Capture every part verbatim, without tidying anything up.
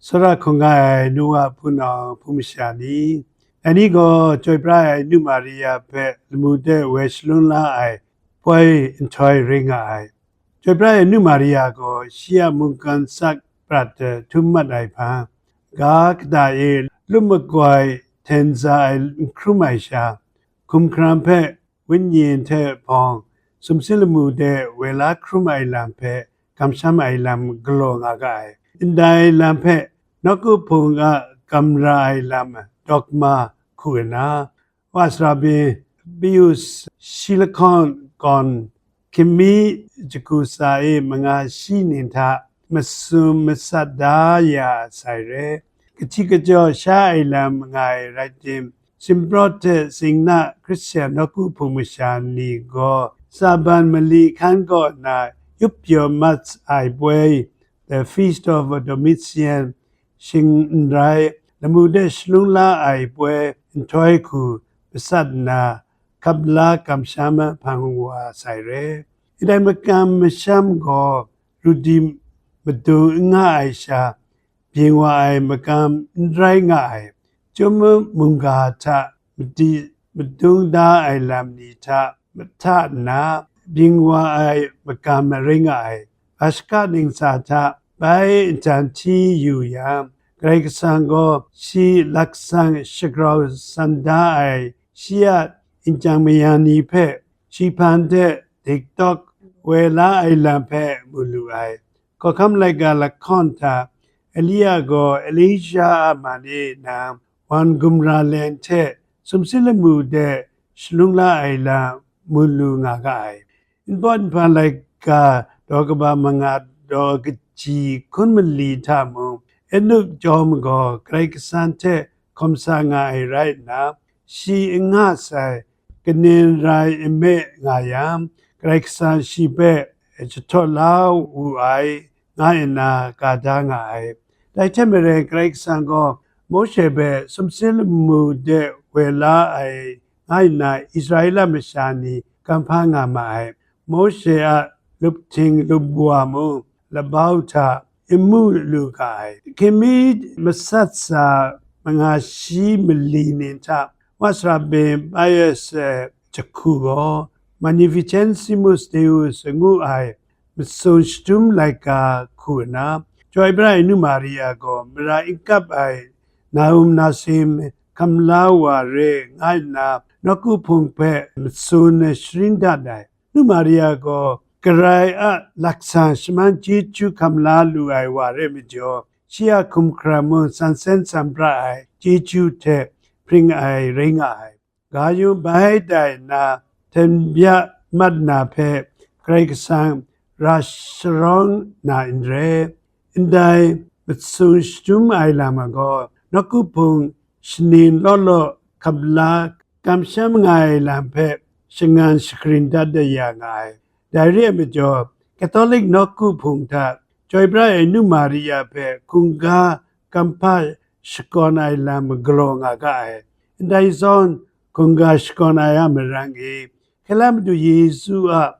Tsawra hkungga ai Noa hpunau hpung masha ni, dai ni gaw Chyoi Pra ai Nu Maria hpe lamu de woi shalun la ai poi nhtoi ring nga ai. Chyoi Pra ai Nu Maria gaw shi a mungkan sak prat htum mat ai hpa, ga kata e lum makoi hten za ai n hkrum ai sha, hkum hkaram hpe wenyi hte hpawng, sumsing lamu de woi la hkrum ai lam hpe kamsham ai lam galaw nga ga ai. Ndai lam hpe nawku hpung a kam ra ai lam dogma hku nna, wa sara byin Pius shi lahkawng gawn, hkying mi jahku tsa e manga shi ning hta masum masat da ya sai re. Kahti kajaw sha ai lam nga ai rai tim, Shinprawt hte Singna Hkristian nawku hpung masha ni gaw Saban mali hkan kaw na yup pyaw mat ai poi, the Feast of Domitian, shing n rai, lamu de shalung la ai poi nhtoi hku masat nna, hkap la kamsham hpang wa sai re. Ndai makam masham gaw rudi madung n nga ai sha, byin wa ai makam n rai nga ai. Chyum mungga hta madi madung da ai lam ni hta mahta nna, byin wa ai makam rai nga ai. Bashaka ningsa hta bai ntan hti yu yang, Karai Kasang gaw shi laksang shagrau san da ai, shi a yin chyang maya ni hpe shi hpan de dikdawk woi la ai lam hpe mu lu ai. Hkawhkam laika lahkawng hta Elia gaw Elisha a man e nang wan gumra leng hte sumsing lamu de shalung la ai lam mu lu nga ga ai. Npawt nhpa laika daw kaba manga daw kaji hkun mali hta mung, Enuk chyawm gaw Karai Kasang hte hkawm sa nga ai rai nna, shi n nga sai, kaning rai nme nga yang, Karai Kasang shi hpe jahtaw la wu ai, nga nna ka da nga ai. Dai hte maren, Karai Kasang gaw Mawshe hpe sumsing lamu de woi la ai, nga nna Israela masha ni kam hpa nga ma ai. Mawshe a lup hting lup wa mung, labau hta n mu lu ga ai. Hkying mi masat sa manga shi mali ning hta, wa sara byin Pius jahku gaw Magnificentissimus Deus ngu ai masum shatum laika hku nna, Chyoi Pra ai Nu Maria gaw mara n kap ai Naum Nasim hkam la wa re nga nna, nawku hpung hpe masum sharin dat ai. Nu Maria gaw Karai a laksang shaman chyeju hkam la lu ai wa rai majaw, shi a hkum hkra mung sansen sanpra ai chyeju hte hpring ai rai nga ai. Ga yung bai tai nna, hten bya mat na hpe Karai Kasang ra sharawng na n re. Ndai masum shatum ai lam gaw, nawku hpung shaning law law hkap la kamsham nga ai lam hpe shangan shakarin dat ya nga ai. Dai re ai majaw, Catholic nawku hpung hta Chyoi Pra ai Nu Maria hpe hkungga kamhpa shakawn ai lam galaw nga ga ai. Ndai zawn, hkungga shakawn ai a marang e, hkela Madu Yesu a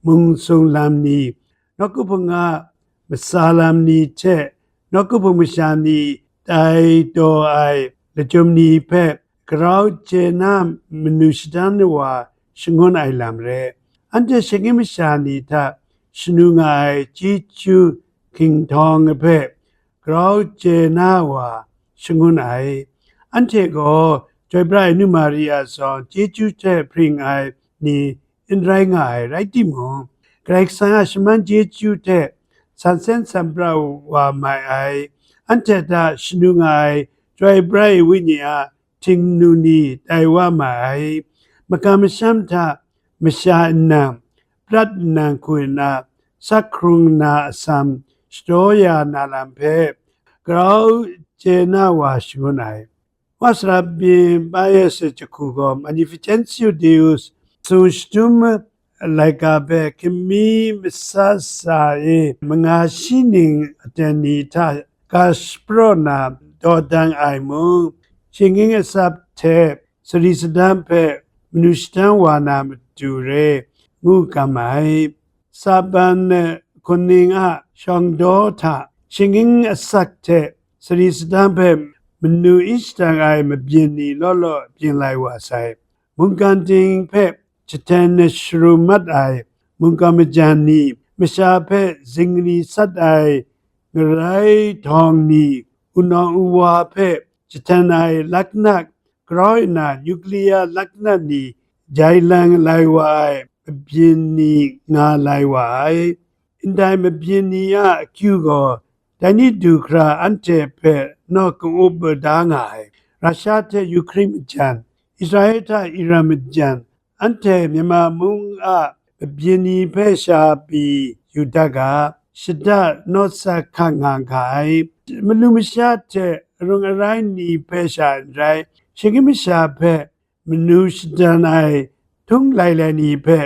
mung sung lam ni, nawku hpung a matsa lam ni hte nawku hpung masha ni tai taw ai lachyum ni hpe grau chye na manu shadan wa shangun ai lam re. Anhte shinggyim masha ni hta shanu nga ai chyeju hkinghtawng hpe grau chye na wa shangun ai. Anhte gaw Chyoi Pra ai Nu Maria zawn chyeju hte hpring ai ni n rai nga ai rai timung, Karai Kasang a shaman chyeju hte sansen sanpra wa mai ai, anhte hta shanu nga ai Chyoi Pra ai Wenyi a htingnu ni tai wa mai ai, makam masham hta masha nnan, prat nnan hku nna, sak hkrung nna atsam shadaw ya na lam hpe, grau chye na wa shangun ai. Wa sara byin Pius jahku gaw Magnificentius Deus sung shatum laika hpe hkying mi masat sa e manga shi ning aten ni hta ga shapraw na dawdan ai mung, shinggyim atsap hte sari sadan hpe manu shadan wa na matu re ngu kam ai. Saban hkuning a shawng daw hta shinggyim asak hte sari sadan hpe manu n shadang ai mabyin ni law law byin lai wa sai. Mungkan ting hpe jahten na sharum mat ai mungkan majan ni, masha hpe zingri sat ai ngarai htawng ni, wunawng wuwa hpe jahten ai laknak grau nna nuclear laknak ni jai lang lai wa ai mabyin ni nga lai wa ai. Ndai mabyin ni a akyu gaw, dai ni du hkra anhte hpe naw ka-up da nga ai. Russia hte Ukraine majan, Israel hta Iran majan, anhte Myanmar mung a mabyin ni hpe sha pyi yu dat ga, shada nawt sa hkang nga ga ai. Malu masha hte arung arai ni hpe sha n rai, shinggyim masha hpe manu shadan ai htung lai lai ni hpe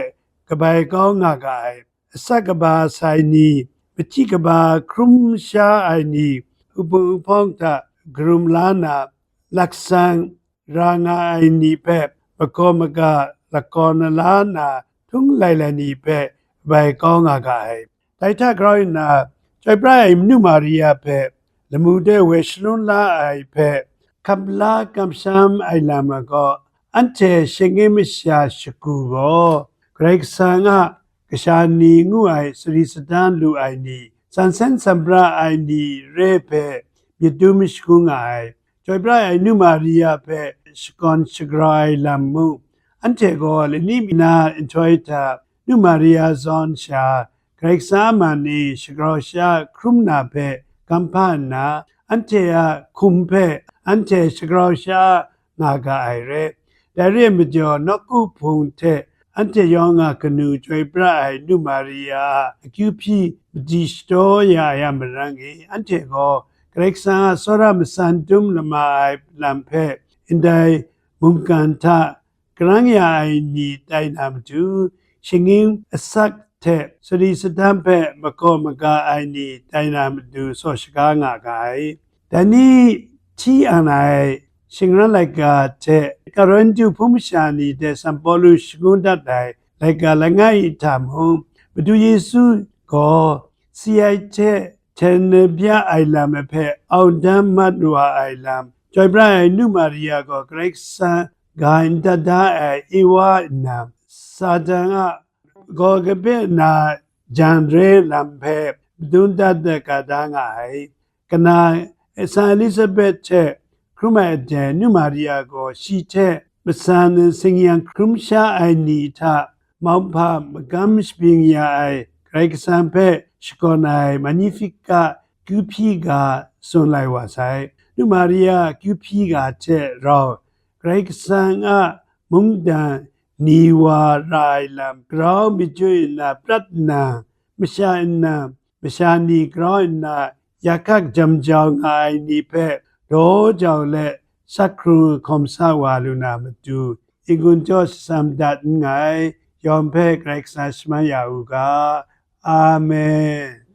kabai kau nga ga ai. Asak kaba sai ni, machyi kaba hkrum sha ai ni, hpung hpawng hta karum la na, laksang ra nga ai ni hpe, makaw maga lakaw na la na htung lai lai ni hpe kabai kau nga ga ai. Dai hta grau nna, chyoi pra ai manu Maria hpe lamu de woi shalun la ai hpe, hkap la kamsham ai lam ai gaw, anhte shinggyim masha shagu gaw, Karai Kasang a kasha ni ngu ai sari sadan lu ai ni, sansen sambra ai ni re hpe myit dum shagu nga ai. Chyoi pra ai nu Maria hpe shakawn shagrau ai lam mung, anhte gaw lani mi na nhtoi hta nu Maria zawn sha Karai Kasang a man e shagrau sha hkrum na hpe gam hpa nna, anhte a hkum hpe anhte shagrau sha nga ga ai re. Dai re ai majaw, nawku hpung hte anhte yawng a kanu chyoi pra ai nu Maria a akyu hpyi madi shadaw ya ai a marang e, anhte gaw Karai Kasang a tsawra matsan dum lama ai lam hpe ndai mungkan hta karang ya ai ni tai na matu, shinggyim asak hte sari sadan hpe makaw maga ai ni tai na matu saw shaga nga ga ai. Dai ni hti ang ai shingran laika hte Korintu hpung masha ni hte San Pawlu shangun dat ai laika langai hta mung, Madu Yesu gaw si ai hte hten na bya ai lam ai hpe audam mat wa ai lam, chyoi pra ai nu Maria gaw Karai Kasang ga n dat da ai Ewa nna, Satan a gaw kabe na jan re lam hpe madun dat dat ga da nga ai. Kana San Elizabeth hte hkrum ai aten nu Maria gaw shi hte matsan singyang hkrum sha ai ni hta mauhpa magam shabyin ya ai Karai Kasang hpe shakawn ai Magnificat akyu hpyi ga tsun lai wa sai. Nu Maria akyu hpyi ga hte rau Karai Kasang a mungdan ni wa ra ai lam grau myit chyu nna prat nna, masha nna, masha ni grau nna, ya hkak jam jau nga ai ni hpe daw jau let, sak hkrung hkawm sa wa lu na matu, n-gun jaw shatsam dat nngai, yawng hpe Karai Kasang shaman ya u ga. Amen.